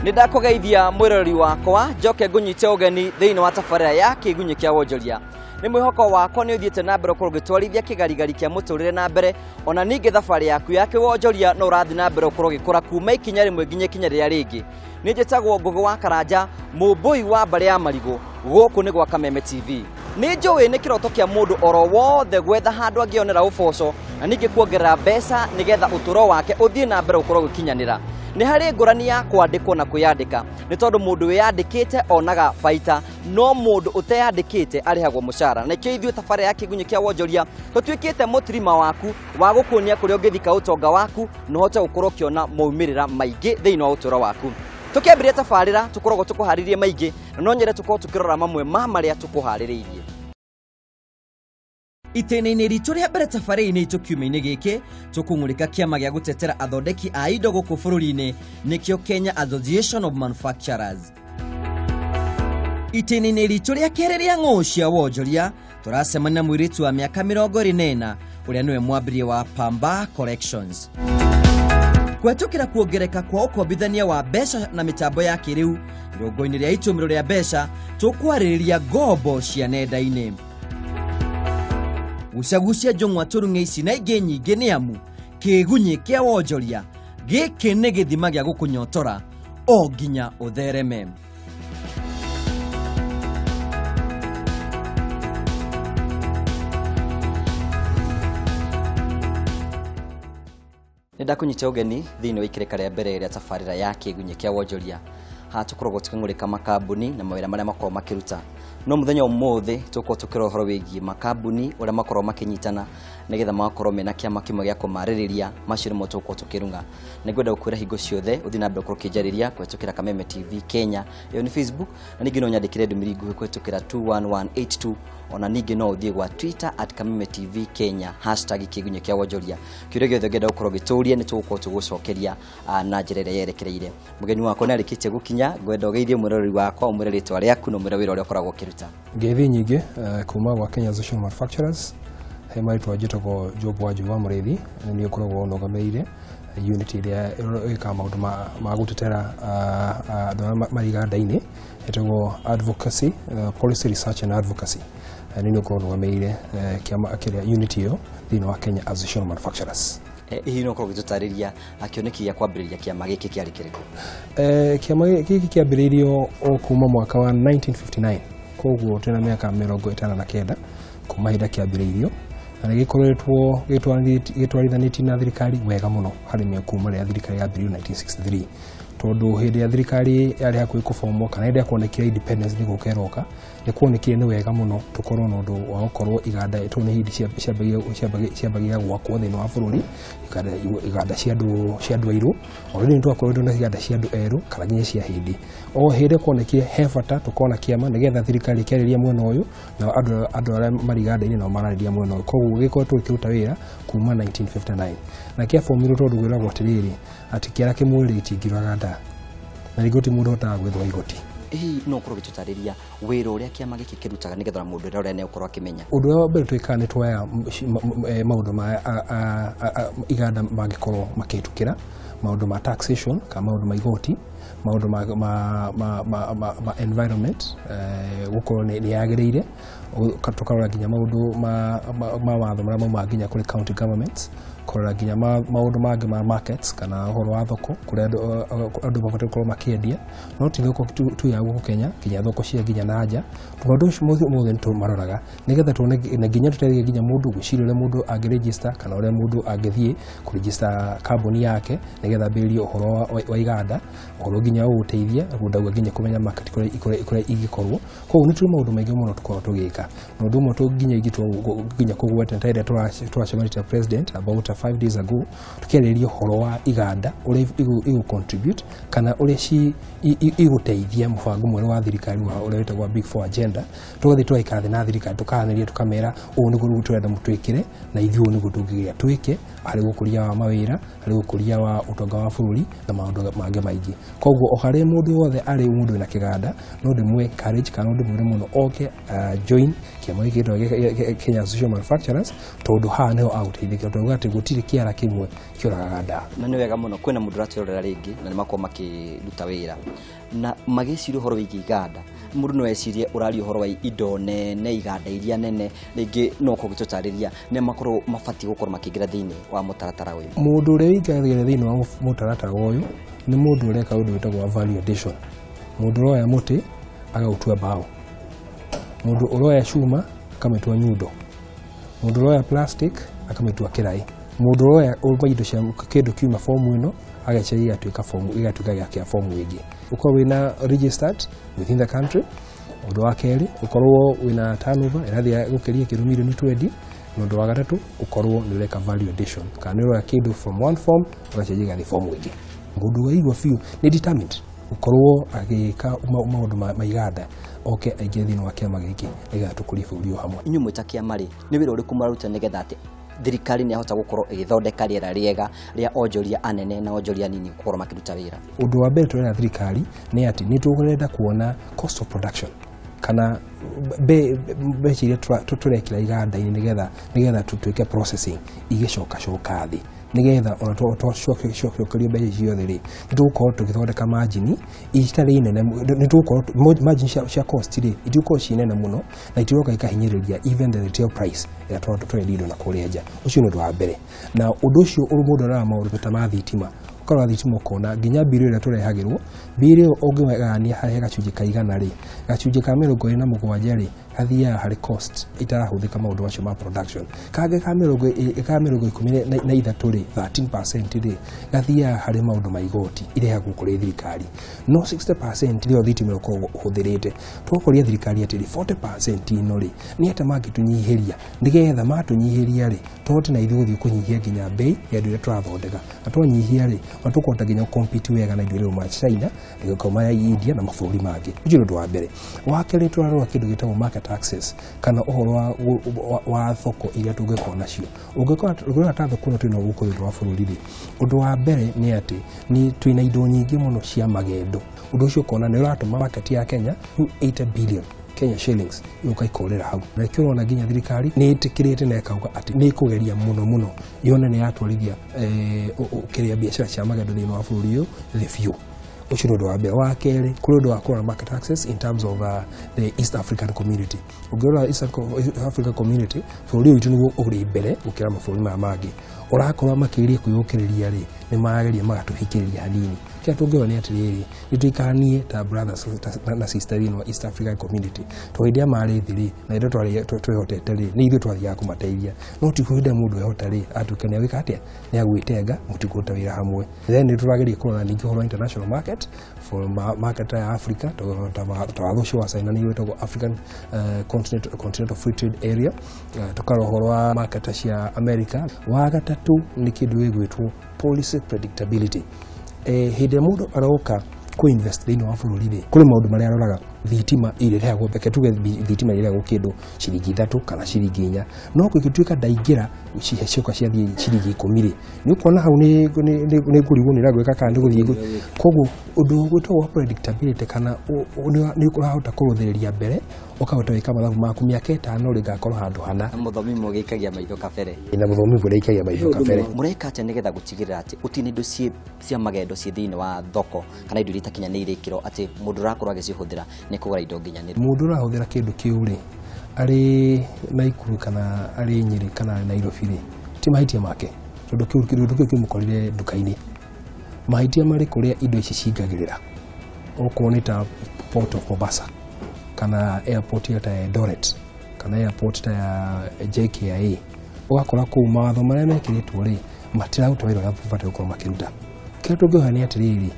Nĩndakũgeithia mwĩroreri wakwa njoke ngũnyite ũgeni thĩinĩ wa tabarĩra ya Kĩgunyĩ kĩa Wonjoria. Nĩ mwĩhoko wakwa nĩ ũthiĩte na mbere ũkorwo ũgĩtwarithia kĩgarigari kĩa mũtũrĩre na mbere, ona ningĩ thabarĩ yaku ya kĩwonjoria no ũrathiĩ na mbere ũkorwo ũgĩkũra kuma ikinya rĩmwe nginya ikinya rĩrĩa rĩngĩ. Nĩ njĩtagwo Ngũgĩ wa Karanja, mũmbũi wa mbarĩ ya marigũ, gũkũ nĩ gwa Kameme TV. Nĩ njũĩ nĩ kĩroto kĩa mũndũ oro wothe gwetha handũ angĩonera ũboco na ningĩ kuongerera mbeca nĩgetha ũtũro wake ũthiĩ na mbere ũkorwo ũgĩkinyanĩra. Nĩ harĩ ngũrani ya kwandĩkwo na kwĩyandĩka, nĩ tondũ mũndũ wĩyandĩkĩte onaga baita, no mũndũ ũteyandĩkĩte arĩhagwo mũcara. Na nĩkĩo ithuĩ tabarĩra ya Kĩgunyĩ kĩa Wonjoria tũtuĩkĩte mũtirima waku wa gũkuonia kũrĩa ũngĩthika ũtonga waku na ũhote gũkorwo ũkĩona maumĩrĩra maingĩ thĩinĩ wa ũtũro waku. Tũkĩambĩrĩria tabarĩra tũkoragwo tũkũharĩrie maingĩ, na no nyende tũkorwo tũkĩrora mamwe ma marĩa tũkũharĩrĩirie. Itĩna-inĩ ritũ rĩa mbere tabarĩra-inĩ itũ kiumia-inĩ gĩkĩ tũkũng'ũrĩka kĩama gĩa gũtetera athondeki a indo gũkũ bũrũri-inĩ, nĩkĩo Kenya Association of Manufacturers. Itĩna-inĩ ritũ rĩa kerĩ rĩa ng'ũũ cia wonjoria tũracemania na mũirĩtu wa mĩaka 24 ũrĩa nĩwe mwambĩrĩria wa Pamba Collections. Kũhetũkĩra kuongereka kwa ũkombithania wa mbeca na mĩtambo ya kĩrĩu irũngo-inĩ rĩa itũmĩro rĩa mbeca tũkwarĩrĩria ngombo cia nenda-inĩ. Gucagucia njũng'wa tũrung'e ici na ingĩ nyingĩ nĩ amu Kĩgunyĩ kĩa Wonjoria gĩkĩ nĩ gĩthima gĩa gũkũnyotora o nginya ũthereme. Nĩndakũnyita ũgeni thĩinĩ wa ikĩrĩka rĩa mbere rĩa tabarĩra ya Kĩgunyĩ kĩa Wonjoria. Haha tũkoragwo tũkĩng'ũrĩka makambuni na mawĩra marĩa makoragwo makĩruta. No mũthenya ũmũthĩ tũkorwo tũkĩrora ũhoro wĩgiĩ makambuni ũrĩa makoragwo makĩnyitana nĩgetha magakorwo mena kĩama kĩmwe gĩa kũmarĩrĩria, macio nĩmo tũgũkorwo tũkĩrung'a. Nĩngwenda gũkwĩra hingo ciothe ũthiĩ na mbere gũkorwo ũkĩnjarĩria kũhetũkĩra Kameme TV Kenya, ĩyo nĩ Facebook, na ningĩ no nyandĩkĩre ndũmĩrĩri nguhĩ kũhetũkĩra 21182, ona ningĩ no ũthiĩ gwa Twitter at Kameme TV Kenya hashtag Kĩgunyĩ kĩa Wonjoria. Kĩũria gĩothe ũngĩenda gũkorwo ũgĩtũria nĩ tũgũkorwo tũgũcokeria na njĩra ĩrĩa yerekereire. Mũgeni wakwa nĩ arĩkĩtie gũkinya, ngwenda ũgeithie mwĩroreri wakwa, ũmwĩre rĩtwa rĩaku na ũmwĩre wĩra ũrĩa ũkoragwo ũkĩruta. Ngeithi nyingĩ kuma gwa Kenya Association of Manufacturers, he marĩtwa njĩtagwo Job Wanjui wa Mũrĩithi, nĩ niĩ ngoragwo nũgamĩrĩire unit ĩrĩa ĩkaga maũndũ ma gũtetera andũ arĩa marĩ iganda-inĩ, ĩtagwo Advocacy, Policy Research and Advocacy. Nĩ niĩ ngoragwo nũgamĩrĩire kĩama kĩrĩa unit ĩyo thĩinĩ wa Kenya Association of Manufacturers. Hihi no ũkorwo ũgĩtũtarĩria kĩoneki gĩa kwambĩrĩria kĩama gĩkĩ kĩarĩ kĩrĩkũ? Kĩama gĩkĩ kĩambĩrĩirio o kuma mwaka wa 1959, koguo twĩna mĩaka 59 kuma hĩndĩ kĩambĩrĩirio, na nĩ gĩkoretwo gĩtwarithanĩtie na thirikari wega mũno harĩ kuma rĩrĩa thirikari yambĩrĩirio 1963, tondũ hĩndĩ ya thirikari yarĩ hakuhĩ kũbomwo kana hĩndĩ ya kuonekire independence nĩ gũka ĩroka, nĩ kuonekire nĩ wega mũno tũkorwo na ũndũ wa gũkorwo iganda, tondũ nĩ hĩndĩ ciambagia gwakwo thĩinĩ wa bũrũri, iganda cia andũ airũ, already nĩ twakoretwo na iganda cia andũ erũ kana nginya cia hĩndĩ. O hĩndĩ kuonekire he bata tũkorwo na kĩama nĩgetha thirikari ĩkĩarĩria mwena ũyũ na andũ arĩa marĩ iganda-inĩ nao mararĩria mwena ũyũ, koguo gĩkoretwo gĩkĩruta wĩra kuma 1959. Na kĩabomirwo tondũ kwĩragwo atĩrĩrĩ atĩ kĩara kĩmwe gĩtingĩũraga nda, na ningĩ gũtirĩ mũndũ ũhotaga gwĩthũa igoti. Hihi no ũkorwo ũgĩtũtarĩria wĩra ũrĩa kĩama gĩkĩ kĩrutaga nĩgetha mũndũ ũrĩa ũrĩa nĩegũkorwo akĩmenya? Ũndũ ũrĩa wa mbere twĩkaga nĩ tuoya maũndũ ma iganda mangĩkorwo makĩhĩtũkĩra, maũndũ ma taxation kana maũndũ ma igoti, maũndũ ma environment gũkorwo nĩ yagĩrĩire, tũkarora nginya maũndũ ma watho marĩa maumaga nginya kũrĩ county governments, kũrora nginya maũndũ mangĩ ma markets kana ũhoro wa thoko kũrĩa andũ mabatiĩ gũkorwo makĩendia, no ti thoko tu ya gũkũ Kenya, nginya thoko cia nginya na nja. Maũndũ macio mothe nĩ tũmaroraga nĩgetha tuone na nginya tũteithie nginya mũndũ gwĩciria ũrĩa mũndũ angĩregister kana ũrĩa mũndũ angĩthiĩ kũregister kambuni yake nĩgetha ambĩrĩrie ũhoro wa iganda, ũhoro nginya ũgũteithia ndauga nginya kũmenya market kũrĩa ingĩkorwo. Koguo nĩ tũrĩ maũndũ maingĩ mũno tũkoragwo tũgĩka, na ũndũ ũmwe nginya ingĩtua nginya kũgweta nĩ ta ĩrĩa tũracemanĩtie na president about 5 days ago, tũkĩarĩrĩria ũhoro wa iganda ũrĩa igũ contribute kana ũrĩa igũteithia mũbango mwerũ wa thirikari wa ũrĩa wĩtagwo Big Four Agenda. Tũgathiĩ tũgaikara thĩ na thirikari tũkaranĩria tũkamera ũũ nĩguo rĩu tũrenda mũtwĩkĩre na ithuĩ ũũ nĩguo tũngĩgĩa twĩke harĩ ũkũria wa mawĩra, harĩ ũkũria wa ũtonga wa bũrũri na maũndũ mangĩ maingĩ. Koguo o harĩa mũndũ wothe arĩ mũndũ wĩna kĩganda no ndĩmwe encourage kana no ndĩmwĩre mũno oke join kĩama gĩkĩ Kenya Association of Manufacturers tondũ haha nĩho agũteithĩka tondũ atĩ gũtirĩ kĩara kĩmwe kĩũragaga nda. Na nĩ wega mũno kwĩna mũndũ ũratwĩrorera rĩngĩ na nĩ makorwo makĩruta wĩra na magĩciria ũhoro wĩgiĩ iganda, mũndũ no ecirie ũraria ũhoro wa indo nene, iganda iria nene, rĩngĩ no ũkorwo ũgĩtũtarĩria nĩ makorwo mabatiĩ gũkorwo makĩingĩra thĩinĩ wa mũtaratara ũyũ. Mũndũ ũrĩa ũingagĩra thĩinĩ wa mũtaratara ũyũ nĩ mũndũ ũreka ũndũ wĩtagwo wa value addition. Mũndũ ũroya mũtĩ agautua mbaũ, mũndũ ũroya cuma akamĩtua nyundo, mũndũ ũroya plastic akamĩtua kĩraĩ, mũndũ ũroya indo cia kĩndũ kiuma fomu ĩno agacenjia igatuĩka fomu, igatuĩka gĩa fomu ĩngĩ. Ũkorwo wĩna registered within the country. Ũndũ wa kerĩ ũkorwo wĩna turnover ĩrathiĩ gũkĩria kĩndũ mirioni 20. Na ũndũ wa gatatũ ũkorwo nĩ ũreka value addition, kana nĩ ũroya kĩndũ from one form ũgacenjia gĩgathiĩ fomu ĩngĩ. Mũndũ waigua biũ nĩ determined gũkorwo agĩka maũndũ ma iganda oke aingĩre thĩinĩ wa kĩama gĩkĩ nĩgetha tũkũrie bũrũri ũyũ hamwe. Inyuĩ mwĩ ta kĩama rĩ, nĩ wĩra ũrĩkũ mũraruta nĩgetha atĩ thirikari nĩ yahota gũkorwo ĩgĩthondeka rĩera rĩega rĩa onjoria anene na onjoria anini gũkorwo makĩruta wĩra? Ũndũ wa mbere tũrera thirikari nĩ atĩ nĩ tũrenda kuona cost of production kana mbeca iria tũrekĩra iganda-inĩ nĩgetha tũtuĩke processing igĩcokacoka thĩ, nĩgetha ona twacokerio mbeca ici ciothe rĩ, nĩ tũgũkorwo tũgĩthondeka margin itarĩ nene, nĩ tũgũkorwo margin cia cost rĩ itigũkorwo ciĩ nene mũno na itigoka ikahinyĩrĩria even the retail price ĩrĩa tũrendia indo na kũrĩa nja. Ũcio nĩ ũndũ wa mbere. Na ũndũ ũcio mũndũ aroraga maũndũ ta ma thitima, ũkarora thitima ũkona nginya mbirũ ĩrĩa tũrehagĩrwo, mbirũ ĩyo ũngĩgayania harĩ gacunjĩ ka 100 rĩ, gacunjĩ ka 27 rĩ gathiaga harĩ cost itarahũthĩka maũndũ macio ma production. Kangĩ ka 13 rĩ, 13% rĩ gathiaga harĩ maũndũ ma igoti irehagwo kũrĩ thirikari, no 60% nĩyo thitima ĩkoragwo ũhũthĩrĩte. Tũgakũria thirikari atĩrĩ 40% ĩno rĩ nĩ atĩa mangĩtũnyihĩria, nĩgetha matũnyihĩria rĩ tũhote na ithuĩ gũthiĩ kũnyihia nginya bei ya indo iria tũrathondeka, na twanyihia rĩ ona tũkũhota nginya compete wega na indo iria ma China, ma India na mabũrũri mangĩ. Ũcio nĩ ũndũ wa mbere. Wa kerĩ tũrarora kĩndũ gĩtagwo market access kana ũhoro wa thoko iria tũngĩkorwo nacio. Ũngĩkorwo ta thoko ĩno twĩna gũkũ thĩinĩ wa bũrũri rĩ, ũndũ wa mbere nĩ atĩ nĩ twĩna indo nyingĩ mũno cia magendo. Ũndũ ũcio ũkona nĩ ũratũma market ya Kenya rĩu 80 billion Kenya shillings yũka ikorera hau. Na nĩkĩo ũrona nginya thirikari nĩ ĩtĩkĩrĩte na ĩkauga atĩ nĩ ĩkũgeria mũno mũno yone nĩ yatwarithia kĩrĩa biacara cia magendo thĩinĩ wa bũrũri ũyũ thĩ biũ. Ũcio nĩ ũndũ wa mbere. Wa kerĩ kũrĩ ũndũ wa kũrora market access in terms of the East African Community. Ũngĩrora East African Community, bũrũri ũyũ witũ nĩguo ũrĩ mbere gũkĩra mabũrũri maya mangĩ. Ũrakorwo makĩgeria kwĩyũkĩrĩria rĩ, nĩ marageria magatũhikĩrĩria hanini. Kĩrĩa tũngĩona nĩ atĩrĩrĩ, nĩ tũikaranie ta brothers na sister thĩinĩ wa East African Community. Tondũ hĩndĩ ĩrĩa marĩ thĩ rĩ, na hĩndĩ ĩrĩa twehotete rĩ, nĩ ithuĩ twathiaga kũmateithia. No ti hĩndĩ ĩrĩa mũndũ ehota rĩ, atuĩka nĩ agwĩka atĩa? Nĩ agwĩtenga, mũtikũruta wĩra hamwe. Then nĩ tũrageria kũrora ningĩ ũhoro wa international market, for market ya Africa, ta watho ũcio wa China nĩ wĩtagwo African Continental Free Trade Area, tũkarora ũhoro wa market cia America. Wa gatatũ nĩ kĩndũ gĩgwĩtwo policy predictability. Hĩndĩ ĩrĩa mũndũ aroka kũ-invest thĩinĩ wa bũrũri rĩ, kũrĩ maũndũ marĩa aroraga. Thitima ĩrehagwo, reke tuge thitima ĩrehagwo kĩndũ ciringi 3 kana ciringi 4, no gũgĩtuĩka ndaingĩra cioka ciathiĩ ciringi 10 rĩ, nĩ ũkuona hau nĩ ngũrigwo nĩ ũrĩa kana nĩ gũthiĩ. Koguo ũndũ gwĩtagwo predictability kana nĩ ũrahota kũrũthĩrĩria mbere, ũkahota gwĩka mathabu maku mĩaka 5 rĩ ngakorwo handũ hana. Na mũthomi mũgĩikagia maitho kabere. Na mũthomi mũgĩikagia maitho kabere. Mũreka atĩa nĩgetha gũtigĩrĩra atĩ gũtirĩ indo cia magendo ciĩ thĩinĩ wa thoko kana indo iria itakinyanĩire ikĩro atĩ mũndũ ũrakorwo agĩcihũthĩra nĩ kũgũra indo nginyanĩru? Mũndũ ũrahũthĩra kĩndũ kĩu rĩ, arĩ Naikuru kana arĩ Nyĩrĩ kana arĩ Nairobi rĩ, ti mahĩtia make, tondũ kĩndũ kĩu kĩmũkorire nduka-inĩ. Mahĩtia marĩ kũrĩa indo ici cingagĩrĩra, okorwo nĩ ta Port of Mombasa kana airport ta ya Eldoret kana airport ta ya JKIA, ũgakora kũu mawatho marĩa mekĩrĩtwo rĩ matiraruta wĩra ũrĩa mabatiĩ gũkorwo makĩruta. Kĩrĩa tũngĩoya nĩ atĩrĩrĩ,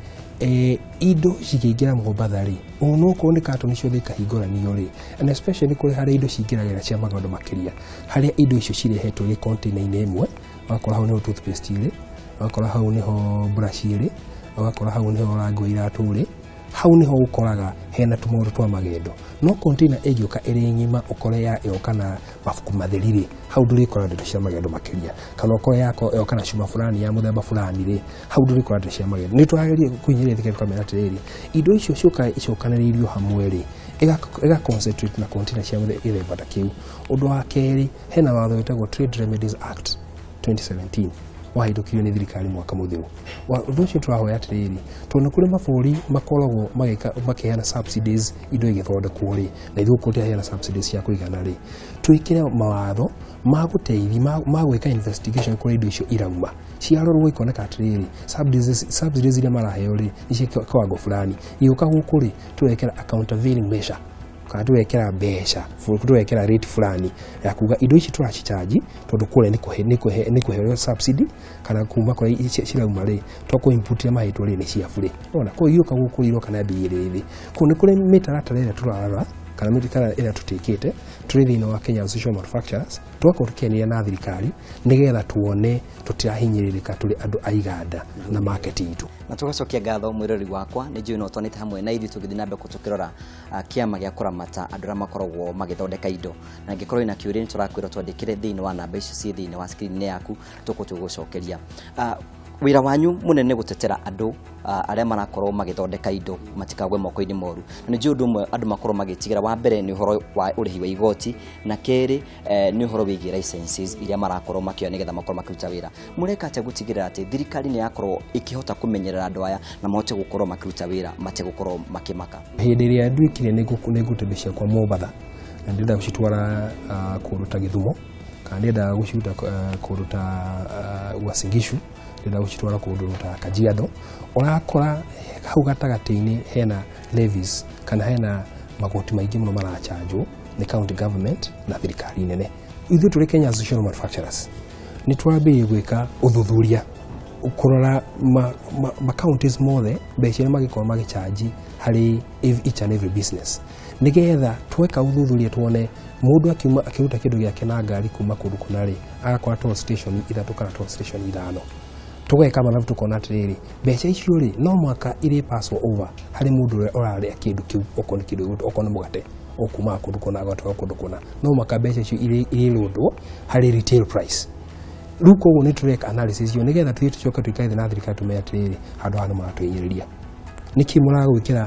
indo cikĩingĩra Mombatha rĩ, onokorwo nĩ katoni ciothe ikahingũranio rĩ, and especially kũrĩ harĩa indo cingĩragĩra cia magendo makĩria, harĩa indo icio cirehetwo ĩ container-inĩ ĩmwe, ũgakora hau nĩho toothpaste ĩrĩ, ũgakora hau nĩho brush ĩrĩ, ũgakora hau nĩho rangi wa iratũ ũrĩ, Hau nĩho ũkoraga hena tũmaũndũ twa magendo. No container ĩngĩũka ĩrĩ ng'ima, ũkore yoka na mabuku matheri rĩ, hau ndũrĩkora ndeto cia magendo makĩria. Kana ũkore yoka na cuma fulani ya mũthemba fulani rĩ, hau ndũrĩkora ndeto cia magendo. Nĩ tũrageria kũhinyĩrĩria thirikari tũkamera atĩrĩrĩ, indo icio ciũkaga icokanĩrĩirio hamwe rĩ, ĩga concentrate na container cia gĩthemba ta kĩu. Ũndũ wa kerĩ, hena watho wĩtagwo Trade Remedies Act 2017 wahĩtũkirio nĩ thirikari mwaka mũthiru. Ũndũ ũcio tũrahoya atĩrĩrĩ, tondũ nĩ kũrĩ mabũrũri makoragwo makĩheana subsidies indo igĩthondekwo rĩ, na ithuĩ gũkũ tũtiraheana subsidies cia kũigana rĩ, twĩkĩre mawatho ma gũteithia ma gwĩka investigation kũrĩa indo icio irauma. Ciarorwo ikoneka atĩrĩrĩ, subsidies iria maraheo rĩ, nĩ cia kiwango fulani. Igĩũka gũkũ rĩ, tũrekĩra countervailing measure, kana tũgekĩra mbeca, tũgekĩra rate fulani ya kuga indo ici tũracicharge tondũ kũrĩa nĩ kũheo subsidy, kana kuma kũrĩa cirauma rĩ, to kũ input iria mahetwo rĩ nĩ cia burĩ. Ona koguo igĩũka gũkũ iroka na mbei ĩrĩ thĩ. Koguo nĩ kũrĩ mĩtaratara ĩrĩa tũrarora kana mĩtaratara ĩrĩa tũtĩkĩte tũrĩ thĩinĩ wa Kenya Association of Manufacturers, tũgakorwo tũkĩaranĩria na thirikari nĩgetha tuone tũtirahinyĩrĩrĩka tũrĩ andũ a iganda na market itũ. Na tũgacokia ngatho mwĩroreri wakwa, nĩ njũĩ no twanĩte hamwe na ithuĩ tũgĩthiĩ na mbere tũkĩrora kĩama gĩa kũramata andũ arĩa makoragwo magĩthondeka indo. Na angĩkorwo wĩna kĩũria nĩ tũrakwĩra twandĩkĩre thĩinĩ wa namba icio ciĩ thĩinĩ wa screen yaku, tũkũ tũgũcokeria. Wĩra wanyu mũnene gũtetera andũ arĩa marakorwo magĩthondeka indo matikagwe moko-inĩ moru. Na nĩ njũĩ ũndũ ũmwe andũ makorwo magĩtigĩra, wa mbere nĩ ũhoro wa ũrĩhi wa igoti, na kerĩ nĩ ũhoro wĩgiĩ licenses iria marakorwo makĩoya nĩgetha makorwo makĩruta wĩra. Mũreka atĩa gũtigĩrĩra atĩ thirikari nĩ yakorwo ĩkĩhota kũmenyerera andũ aya na mahote gũkorwo makĩruta wĩra mategũkorwo makĩmaka? Hĩndĩ ĩrĩa nduĩkire nĩ ngũte mbeca ciakwa Mombatha na ndĩrenda gũcitwara kũndũ ta Gĩthumo, kana ndĩrenda gũciruta kũndũ ta Uasin Gishu, ndĩrenda gũcitwara kũndũ ta Kajiado, ũrakora hau gatagatĩ-inĩ hena levies kana hena magoti maingĩ mũno marachanjwo nĩ county government na thirikari nene. Ithuĩ tũrĩ Kenya Association of Manufacturers nĩ twambĩrĩirie gwĩka ũthuthuria kũrora ma counties mothe mbeca iria mangĩkorwo magĩchanji harĩ each and every business, nĩgetha tweka ũthuthuria tuone mũndũ akiuma akĩruta kĩndũ gĩake na ngari kuma kũndũ kũna rĩ, agakora toll station 3 kana toll station 5. Tũgeka mathabu tũkona atĩrĩrĩ, mbeca icio rĩ no mũhaka irĩ pass over harĩ mũndũ ũrĩa ũrarĩa kĩndũ kĩu, okorwo nĩ kĩndũ, okorwo nĩ mũgate ũkumaga kũndũ kũna agatwara kũndũ kũna, no mũhaka mbeca icio irĩrũndwo harĩ retail price. Rĩu koguo nĩ tũreka analysis ĩyo nĩgetha tũthiĩ tũcoke tũikare thĩ na thirikari tũmere atĩrĩrĩ, handũ haha nĩ maratũhinyĩrĩria, nĩkĩ mũragwĩkĩra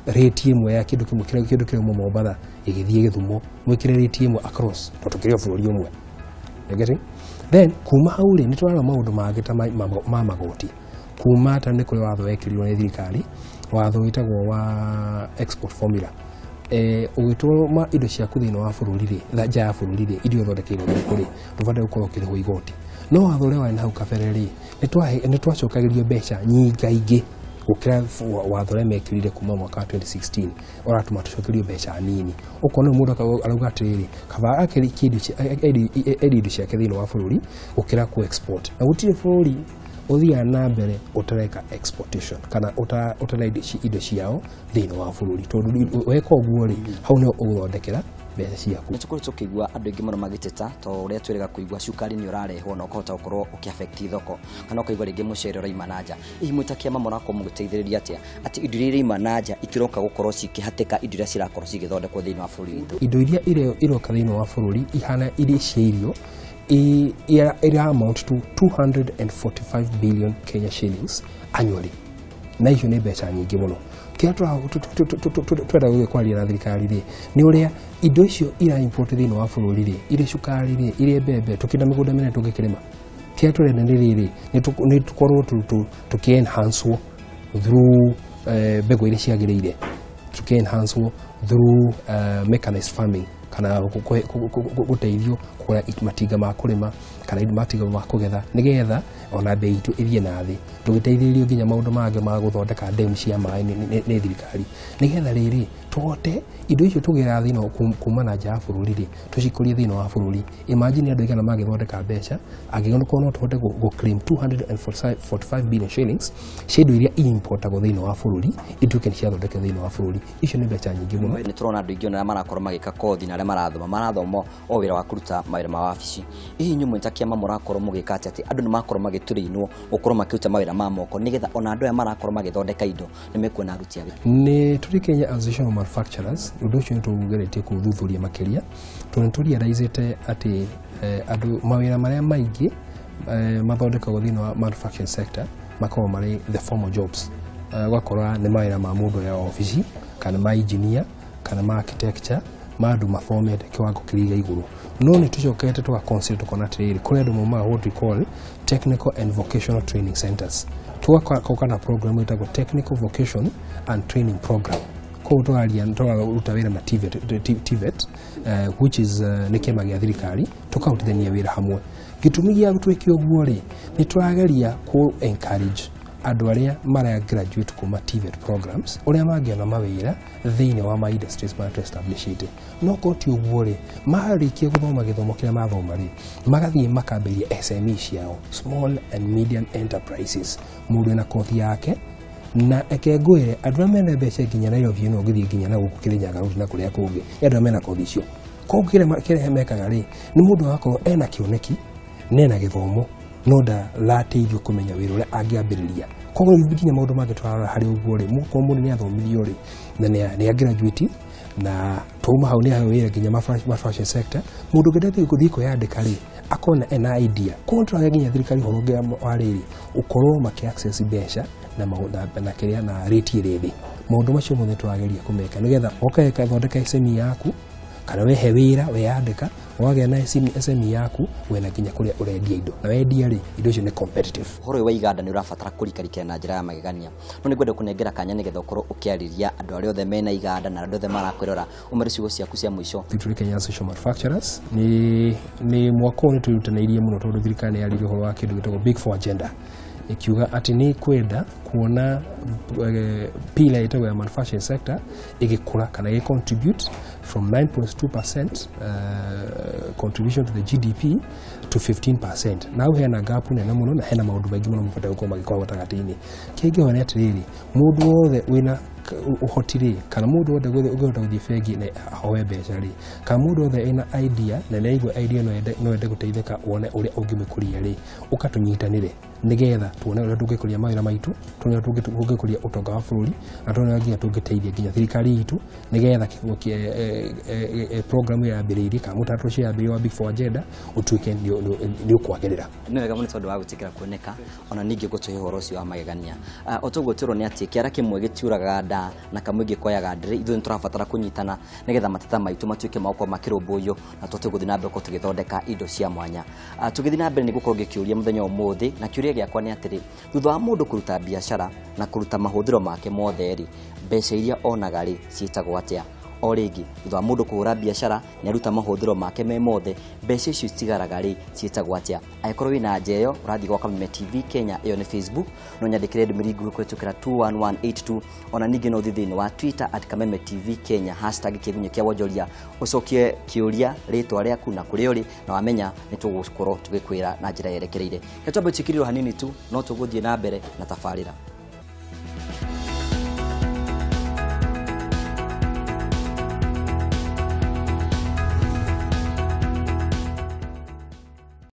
rate ĩmwe ya kĩndũ kĩmwe, kĩndũ kĩrauma Mombatha gĩgĩthiĩ Gĩthumo, mwĩkĩre rate ĩmwe across tondũ tũkĩrĩ o bũrũri ũmwe. You getting? Then kuma hau rĩ, nĩ tũrarora maũndũ mangĩ ta ma magoti. Kuma ta nĩ kũrĩ watho wekĩrirwo nĩ thirikari, watho wĩtagwo wa export formula. Ũgĩtũma indo ciaku thĩinĩ wa bũrũri rĩ, nja ya bũrũri rĩ, iria ũthondekeirwo gũkũ rĩ, ndũbataire gũkorwo ũkĩrĩhwo igoti. No watho ũrĩa warĩ na hau kabere rĩ, nĩ twacokagĩrio mbeca nyingaingĩ gũkĩra watho ũrĩa mekĩrire kuma mwaka wa 2016, ũratũma tũcokerio mbeca nini. Ũkona mũndũ arauga atĩrĩrĩ, kaba endie indo ciake thĩinĩ wa bũrũri gũkĩra kũ export. Na gũtirĩ bũrũri ũthiaga na mbere ũtareka exportation kana ũtarendia indo ciao thĩinĩ wa bũrũri, tondũ weka ũguo rĩ, hau nĩho ũgũthondekera mbeca ciaku. Nĩ tũkoretwo tũkĩigua andũ aingĩ mũno magĩteta to ũrĩa twĩrĩga kũigua cukari nĩ ũrarehwo na ũkahota gũkorwo ũkĩ affect thoko, kana ũkaigua rĩngĩ mũcere ũraima na nja. Hihi mwĩ ta kĩama mũrakorwo mũgĩteithĩrĩria atĩa atĩ indo iria iraima na nja itiroka gũkorwo cikĩhatĩka indo iria cirakorwo cigĩthondekwo thĩinĩ wa bũrũri witũ? Indo iria iroka thĩinĩ wa bũrũri ihana iria cia irio ira amount to 245 billion Kenya shillings annually, na icio nĩ mbeca nyingĩ mũno. Kĩrĩa twenda gũthiĩ kwaria na thirikari rĩ, nĩ ũrĩa indo icio ira import thĩinĩ wa bũrũri rĩ, irĩ cukari rĩ, irĩ mbembe, tũkĩenda mĩgũnda mĩnene tũngĩkĩrĩma. Kĩrĩa tũrenda nĩ rĩrĩ, nĩ tũkorwo tũkĩ enhance through mbegũ iria ciagĩrĩire, tũkĩ enhance through mechanized farming, kana gũteithio kũgũra matinga ma kũrĩma kana matinga ma kũgetha, nĩgetha ona bei itũ ĩthiĩ na thĩ. Tũgĩteithĩrĩrio nginya maũndũ mangĩ ma gũthondeka demu cia maĩ nĩ thirikari, nĩgetha rĩrĩ tũhote indo icio tũgĩraga thĩinĩ kuma na nja ya bũrũri rĩ, tũcikũrie thĩinĩ wa bũrũri. Imagine andũ aigana mangĩthondeka mbeca angĩkorwo no tũhote gũ claim 245 billion shillings cia indo iria importagwo thĩinĩ wa bũrũri ituĩke nĩ ciathondeka thĩinĩ wa bũrũri. Icio nĩ mbeca nyingĩ mũno. Nĩ tũrona andũ aingĩ ona arĩa marakorwo magĩka kothi na arĩa arĩa marathoma marathoma o wĩra wa kũruta mawĩra ma wabici. Hihi inyuĩ mwĩ ta kĩama mũrakorwo mũgĩka atĩa atĩ andũ nĩ makorwo magĩtũrĩinwo gũkorwo makĩruta mawĩra ma moko nĩgetha ona andũ aya marakorwo magĩthondeka indo nĩ mekuona aruti a wĩra? Nĩ tũrĩ Kenya Association of Manufacturers, ũndũ ũcio nĩ tũgeretie kũũthuthuria makĩria, tondũ nĩ tũrealize atĩ andũ mawĩra marĩa maingĩ mathondekagwo thĩinĩ wa manufacturing sector makoragwo marĩ the formal jobs. Ũgakora nĩ mawĩra ma mũndũ ũrĩa wa obici kana ma engineer kana ma architecture, ma andũ mathomete kĩwango kĩrĩa gĩa igũrũ. No nĩ tũcokete tũga consider tũkona atĩrĩrĩ, kũrĩ andũ maumaga what we call technical and vocational training centers, tũgakoka na program ĩtagwo technical vocation and training program. Koguo tũraria tũraruta wĩra na TVET, which is nĩ kĩama gĩa thirikari, tũkarutithania wĩra hamwe. Gĩtũmi gĩa twĩke ũguo rĩ, nĩ tũrageria kũ encourage andũ arĩa mara graduate kuma TVET programs ũrĩa mangĩona mawĩra thĩinĩ wa ma industries marĩa tũ-establishĩte. No korwo ti ũguo rĩ, marĩkia gũthoma gĩthomo kĩrĩa mathoma rĩ, magathiĩ makambĩrĩria SME ciao, small and medium enterprises. Mũndũ ena kothi yake, na eke ngwĩre andũ arĩa mena mbeca nginya Nairobi ĩno, ũngĩthiĩ nginya na gũkũ Kĩrĩnyaga Road na kũrĩa kũngĩ, nĩ andũ arĩa mena kothi icio. Koguo kĩrĩa mekaga rĩ, nĩ mũndũ agakorwo ena kĩoneki na ena gĩthomo, no ndarateithio kũmenya wĩra ũrĩa angĩambĩrĩria. Koguo nginya maũndũ mangĩ tũrarora harĩ ũguo rĩ, mũkorwo mũndũ nĩ athomithio rĩ, na nĩ graduate na twauma hau nĩ aheo wĩra nginya manufacturing sector, mũndũ ũngĩenda gũthiĩ kwĩyandĩka rĩ, akona ena idea. Koguo tũrahe nginya thirikari ũhoro ũngĩ wa rĩrĩ, ũkorwo makĩ access mbeca na na kĩrĩa na rate ĩrĩ thĩ. Maũndũ macio mothe tũrageria kũmeka nĩgetha ũka thondeka SME yaku, kana wehe wĩra weyandĩka wagĩa na SME yaku, wena nginya kũrĩa ũrendia indo, na wendia rĩ, indo icio nĩ competitive. Ũhoro ũyũ wa iganda nĩ ũrabatara kũrikarikĩra na njĩra ya magegania, no nĩ ngwenda kũnengera kanya nĩgetha ũkorwo ũkĩarĩria andũ arĩa othe mena iganda na andũ othe marakwĩrora, ũmere ciugo ciaku cia mũico. Tũrĩ Kenya Association of Manufacturers nĩ mwaka ũyũ nĩ twĩrutanĩirie mũno, tondũ thirikari nĩ yaririe ũhoro wa kĩndũ gĩtagwo Big Four Agenda, ikiuga atĩ nĩ kwenda kuona pillar ĩtagwo ya manufacturing sector ĩgĩkũra kana ĩgĩ contribute from 9.2% contribution to the GDP to 15%. Na hau hena gap nene mũno, na hena maũndũ maingĩ mũno mabataire gũkorwo magĩkorwo gatagatĩ-inĩ. Kĩngĩ nĩ atĩrĩrĩ, mũndũ wothe wĩna ũhoti rĩ, kana mũndũ wothe ũngĩhota gũthiĩ bengi na ahoe mbeca rĩ, kana mũndũ wothe ena idea na nĩ aigua idea no ende gũteithĩka wone ũrĩa ũngĩmĩkũria rĩ, ũka tũnyitanĩre nĩgetha tuone ũrĩa tũngĩkũria mawĩra maitũ, tuone ũrĩa tũngĩkũria ũtonga wa bũrũri, na tuone ũrĩa nginya tũngĩteithia nginya thirikari itũ nĩgetha program ĩyo yambĩrĩirie kana mũtaratara ũcio yambĩrĩirie wa Big Four Agenda ũtuĩke nĩ ũkwagĩrĩra. Nĩ wega mũno tondũ wa gwĩtĩkĩra kuoneka ona ningĩ gũtũhe ũhoro ũcio wa magegania. O toguo twĩrwo nĩ atĩ kĩara kĩmwe gĩtiũragaga nda na kamwe gĩkoyaga ndĩrĩ. Ithuĩ nĩ tũrabatara kũnyitana nĩgetha mateta maitũ matuĩke ma gũkorwo makĩrũmbũiyo na tũhote gũthiĩ na mbere gũkorwo tũgĩthondeka indo cia mwanya. Tũgĩthiĩ na mbere nĩ gũkorwo ngĩkĩũria mũthenya wa ũmũthĩ, na kĩũria gĩakwa nĩ atĩrĩ, thutha wa mũndũ kũruta biacara na kũruta mahũthĩro make mothe rĩ, mbeca iria onaga rĩ ciĩtagwo atĩa? O rĩngĩ, thutha wa mũndũ kũhũra biacara nĩ aruta mahũthĩro make me mothe, mbeca icio citigaraga rĩ ciĩtagwo atĩa? Angĩkorwo wĩna anja ĩyo, ũrathiĩ gwa Kameme TV Kenya, ĩyo nĩ Facebook, no nyandĩkĩre ndũmĩrĩri nguhĩ kũhĩtũkĩra 21182. Ona ningĩ no ũthiĩ thĩinĩ wa Twitter at Kameme TV Kenya, hashtag kĩgunyĩ kĩa wonjoria, ũcokie kĩũria, rĩtwa rĩaku na kũrĩa ũrĩ, na wamenya nĩ tũgũkorwo tũgĩkwĩra na njĩra yerekereire. Reke twambe twĩkĩrĩrwo hanini tu, no tũgũthiĩ na mbere na tabarĩra.